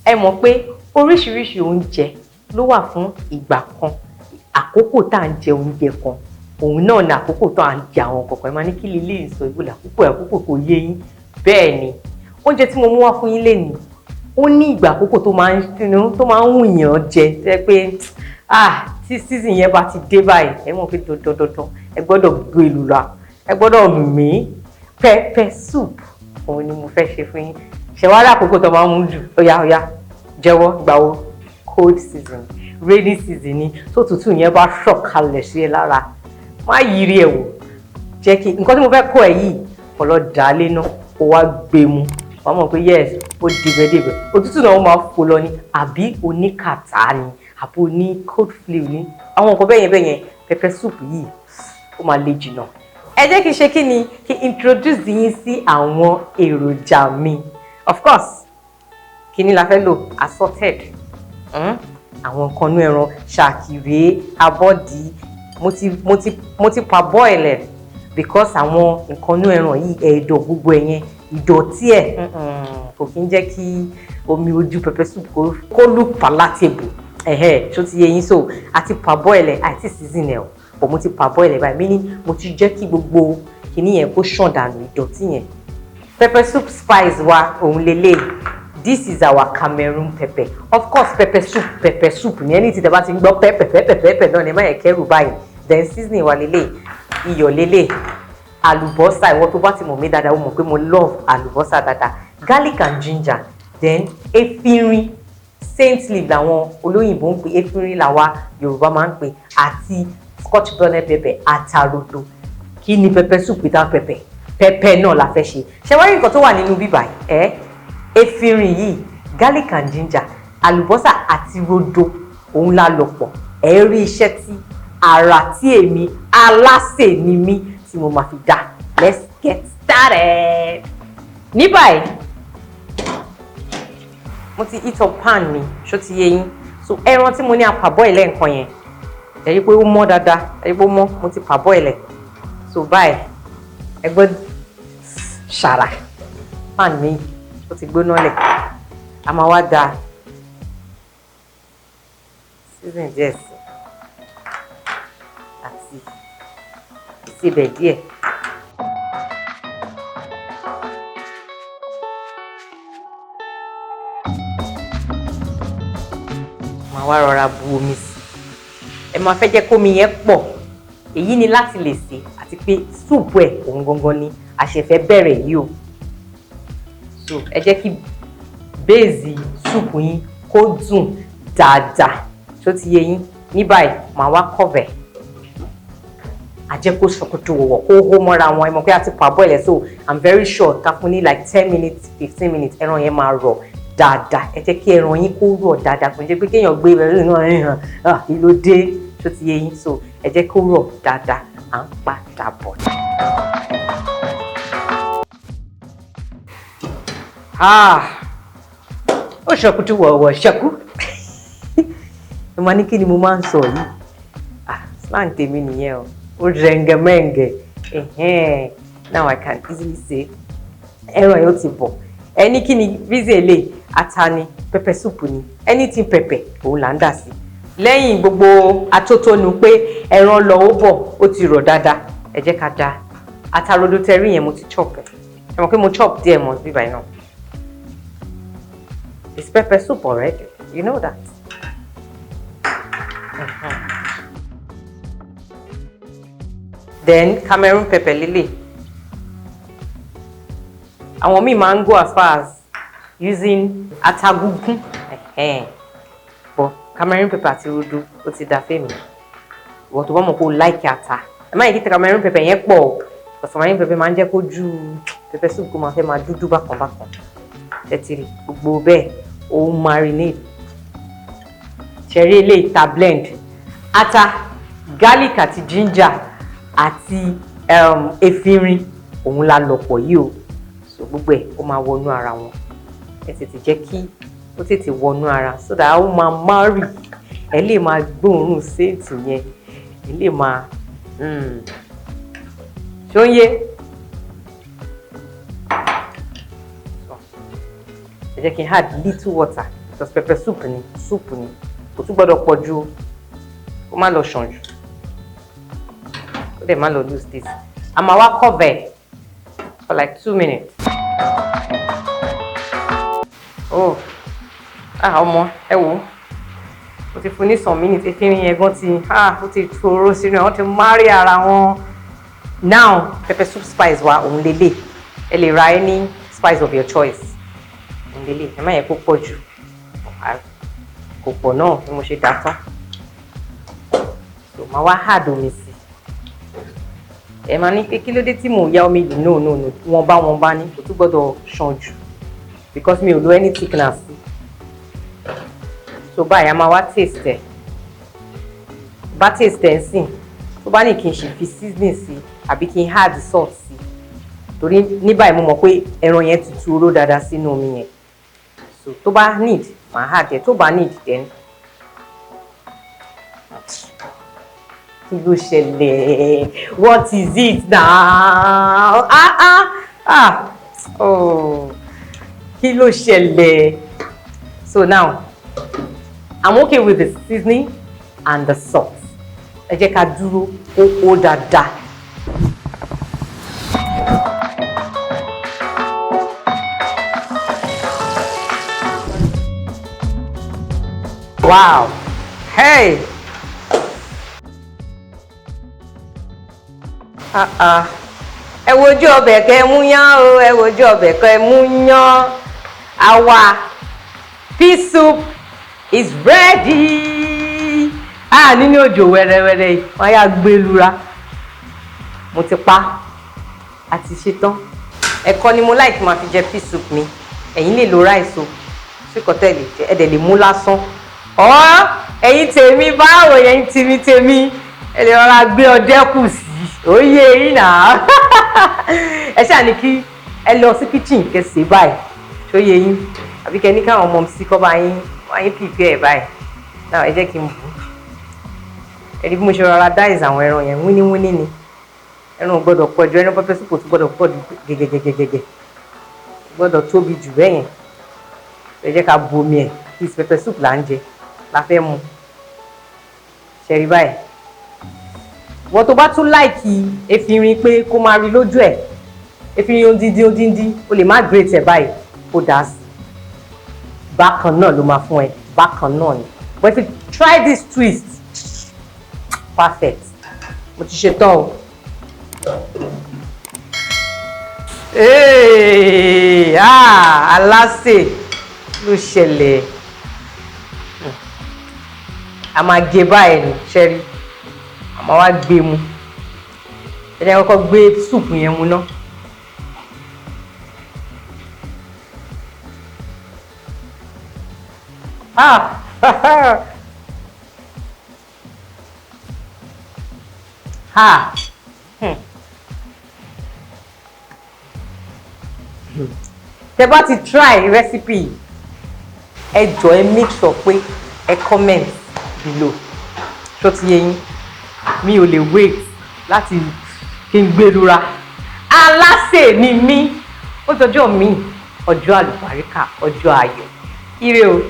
Ẹ mọ̀ pé oríṣiríṣi oúnjẹ ló wà fún ìgbà kan. Àkókò tá à ń jẹ oúnjẹ kan, òun náà ni àkókò tó à ń jẹ àwọn kọ̀ọ̀kan. Ẹ máa ní kí lè sọ ìwé làkókò àkókò kò yé yín. Bẹ́ẹ̀ ni, oúnjẹ tí mo mú wá fún yín lénìí, ó ní ìgbà àkókò tó máa ń wù yàn jẹ, tẹ́ pé ah, tí season yẹn bá ti dé báyìí, ẹ mọ̀ pé dandan dandan ẹ gbọ́dọ̀ gbé lura, ẹ gbọ́dọ̀ mí. Pepper soup, òun ni mo fẹ́ ṣe fún yín. Ṣẹ̀wárí àkókò tó máa ń mú jù? Ó yá, ó yá, jẹ́wọ́, ìgbà wo? Cold season, rainy season ni. Tó tútù yẹn bá ṣọ̀kalẹ̀ sí ẹ lára, má yiri ẹ̀ wò. Jẹ́ kí nǹkan tí mo fẹ́ kọ́ ẹ yìí kọ́ lọ dà á lé ná, kó wá gbé mu, wàá mọ̀ pé yes, ó dìbẹ̀ dìbẹ̀. Òtútù náà ó máa fò lọ ni, àbí oníkàtá ni, àbí oní cold flu ni, àwọn nǹkan bẹ́yẹn bẹ́yẹn, pepper soup yìí ó máa le jìnnà. Ẹ jẹ́ kí n ṣe kí ni, kí introduce yín sí àwọn èròjà mi. Of course, kí ni la fẹ́ lò? Assorted àwọn nǹkan inú ẹran, ṣàkìrè, abọ́dí. Mo ti parboil ẹ̀ because àwọn nǹkan inú ẹran yìí, ẹ̀dọ̀, gbogbo ẹ̀ yẹn, ìdọ̀tí ẹ̀ kò kí ń jẹ́ kí omi ojú pepper soup kó look palatable. Ẹ̀hẹ́, ṣó ti yé yín? So àti parboil ẹ̀, àti season ẹ̀ o, but mo ti parboil ẹ̀ báyìí, meaning mo ti jẹ́ kí gbogbo kinní yẹn kó ṣàn dànù, ìdọ̀tí yẹn. Pepper soup spice wa, òun lélẹ̀. This is our Cameroon pepper. Of course, pepper soup, pepper soup ní ẹni tí tẹ bá ti ń gbọ́ pepper, pepper, pepper náà ní, ẹ má yẹ kẹ́rù báyìí. Then seasoning wa lélẹ̀, iyọ̀ lélẹ̀, àlùbọ́sà. Ìwọ tó bá ti mọ̀ mí dáadáa, ó mọ̀ pé mo love àlùbọ́sà dáadáa. Garlic and ginger, then efinrin, scent leaf làwọn olóyìnbó ń pè, efinrin làwa Yorùbá máa ń pè, àti scotch bonnet pepper, àtàròdò. Kí ni pepper soup without pepper? Pepper náà la fẹ́ ṣe. Ṣé wá rí nǹkan tó wà nínú bíbà ẹ? Efinrin yìí, garlic and ginger, àlùbọ́sà àti rodo, òun la lò pọ̀. Ẹ rí iṣẹ́ tí ara tí èmi alásè ni mí tí mo máa fi dá. Let's get started. Ní báyìí, mo ti heat up pan mi, ṣó ti yé yín? So ẹran tí mo ní a parboil lẹ́ǹkan yẹn, ẹ rí pé ó mọ́ dáadáa, ẹ rí pé ó mọ́. Mo ti parboil ẹ̀. So báyìí, ẹ gbọ́ ṣàrà, pan mi ó ti gbóná lẹ̀. A máa wá da season díẹ̀ sí àti ìsebẹ̀ díẹ̀. Máa wá rọra bu omi sí. Ẹ máa fẹ́ jẹ́ kómi yẹn pọ̀. Èyí ni láti lè sè, àti pé soup ẹ̀ òun gangan ni àṣẹfẹ́ bẹ̀rẹ̀ yìí o. So ẹ jẹ́ kí base soup yín kó dùn dáadáa. Tó ti yé yín? Ní báyìí, màá wá cover, àjẹ́ kó ṣọkòtò wọ̀wọ̀, kó hó mọ́ra wọn. Ẹ mọ̀ pé a ti parboil ẹ̀, so I'm very sure ká fún ní like 10 minutes, 15 minutes, ẹran yẹn máa rọ̀ dáadáa. Ẹ jẹ́ kí ẹran yín kó rọ̀ dáadáa. Kò ní jẹ́ pé kéèyàn gbé ẹran náà hàn kí ló dé. Tó ti yé yín? So ẹ jẹ́ kó rọ̀ dáadáa. À ń padà bọ̀. Ah, ó ṣọkùtù wọ̀wọ̀ ṣẹkú. Ẹ máa ní kí ni mo máa ń sọ yìí? Ah, slang tèmi nìyẹn o, ó rẹ̀ǹgẹ̀mẹ̀ǹgẹ̀. Ẹ̀hẹ́n, now I can easily say ẹran yóò ti bọ̀. Ẹ ní kí ni reason eléyìí? Ata ni, pepper soup ni, anything pepper òun là ń dà sí. Lẹ́yìn gbogbo atótónu pé ẹran lọ, ó bọ̀, ó ti rọ̀ dáadáa, ẹ jẹ́ ká da atarodo tẹ́rí yẹn. Mo ti chop ẹ̀. Ẹ mọ̀ pé mo chop díẹ̀ mọ́ bíbáyìí náà. It's pepper soup already, you know that. Then Cameroon pepper lélẹ̀. Àwọn míì máa ń go as far as using atagúngún, but Cameroon pepper àti rodo, ó ti da fẹ́mi. Ìwọ tó bá mọ̀ pé o like ata, ẹ má yẹ kí Cameroon pepper yẹn pọ̀ o, because Cameroon pepper máa ń jẹ́ kó ju pepper soup kó máa fẹ́ máa dúdú bákan bákan. Tẹ́tìrì gbogbo bẹ́ẹ̀, ó marinate. Ṣẹ̀rí eléyìí ta blend ata, garlic àti ginger àti efinrin, òun la lọ̀ pọ̀ yìí o. So gbogbo ẹ̀, ó máa wọnú ara wọn. Ẹ tètè jẹ́ kí ó tètè wọnú ara so that ó máa marry. Ẹ lè máa gbóòórùn scent yẹn, ẹ lè máa ṣó ń yé. Ẹ jẹ́ kí n add little water because Because pepper soup ni, soup ni, kò tún gbọ́dọ̀ pọ̀ ju, kó má lọ ṣàn jù, kó dẹ̀ má lọ lose taste. A máa wá cover for like 2 minutes. Oh ah, ọmọ, ẹ wò ó, ti fún ní some minutes. Efinrin yẹn gan ti, ah, ó ti tòró sínú ẹ̀, wọ́n ti marry ara wọn. Now, pepper soup spice wa òun lélẹ̀. Ẹ lè ra any spice of your choice. Òun lélẹ̀. Ẹ má yẹ kó pọ̀ jù, kò pọ̀ náà bí mo ṣe dà tán. So màá wá add omi sí. Ẹ máa ní pé kí ló dé tí mò ń ya omi yìí? No, no, no, wọ́n bá ní kò tún gbọ́dọ̀ ṣàn jù because mi ò lo any thickener sí. So báyìí, a máa wá taste ẹ̀. Bá taste ẹ̀ ń sìn, tó bá ní kí n ṣe fi seasoning sí àbí kí n add salt sí, torí ní báyìí mo mọ̀ pé ẹran yẹn ti tu oró dáadáa sínú omi yẹn. So tó bá need, màá add ẹ̀. Tó bá need, then kí ló ṣẹlẹ̀? What is it now? Ah ah ah, oh, kí ló ṣẹlẹ̀? So now I'm okay with the seasoning and the salt. Ẹ jẹ́ ká dúró kó ó dáadáa. Wow, hey, ah ah, ẹ wojú ọbẹ̀ kẹ́ mú yán o, ẹ wojú ọbẹ̀ kẹ́ mú yán. Our pea soup is ready. Ah, nínú òjò wẹ́rẹ́wẹ́rẹ́ yìí, wọ́n yá gbé lura. Mo ti pa àti ṣetán. Ẹ̀kọ ni mo like máa fi jẹ pea soup mi. Ẹ̀yin lè lo rice o, síkọ̀tẹ́ lè jẹ, ẹ dẹ̀ lè mú lásán. Ọ́ ẹ̀yin tèmi, báwo? Ẹ̀yin tèmi tèmi, ẹ lè rọra gbé ọdẹ kù sí òye yín náà. Ẹ ṣáà ní kí ẹ lọ sí kitchen kẹsì báyìí, ṣó yé yín? Àbí kẹ ní káwọn ọmọ sí kọ́ bá yín wá yín prepare ẹ̀ báyìí náà. Ẹ jẹ́ kí n bù ẹ rí bí mo ṣe rọra dice àwọn ẹran yẹn wíníwíní ni. Ẹran ò gbọ́dọ̀ pọ̀ jù, ẹran pepper soup ò tún gbọ́dọ̀ pọ̀ jù gẹ́gẹ́gẹ́gẹ́gẹ́, gbọ́dọ̀ tóbi jù bẹ́ẹ̀ yẹn. Ẹ jẹ́ ká bu omi ẹ̀ kí pepper soup là ń jẹ, la fẹ́ mu. Ṣẹ̀rí báyìí, wọ́n tó bá tún like efinrin pé kó máa rí lójú ẹ̀, efinrin odindi odindi, o lè má grate ẹ̀ báyìí, kó dà sí bákan náà ló máa fún ẹ, bákan náà ni. But if you try this twist, perfect. Mo ti ṣe tán o. Hey, ah, alásè ló ṣẹlẹ̀. A máa gé báyìí ní ṣẹ́rí, a máa wá gbé mu. Ẹ jẹ́ kọ́kọ́ gbé soup yẹn mu ná. Ah, ha. Tẹ́ bá ti try recipe yìí, ẹ jọ̀ọ́, ẹ make sure pé ẹ comment below. Ṣó ti yé yín? Mi ò lè wait láti kí n gbé lura. Alásè ni mí. Ó dọjọ́ mi, ọjọ́ àlùbáríkà, ọjọ́ ayọ̀, ire o.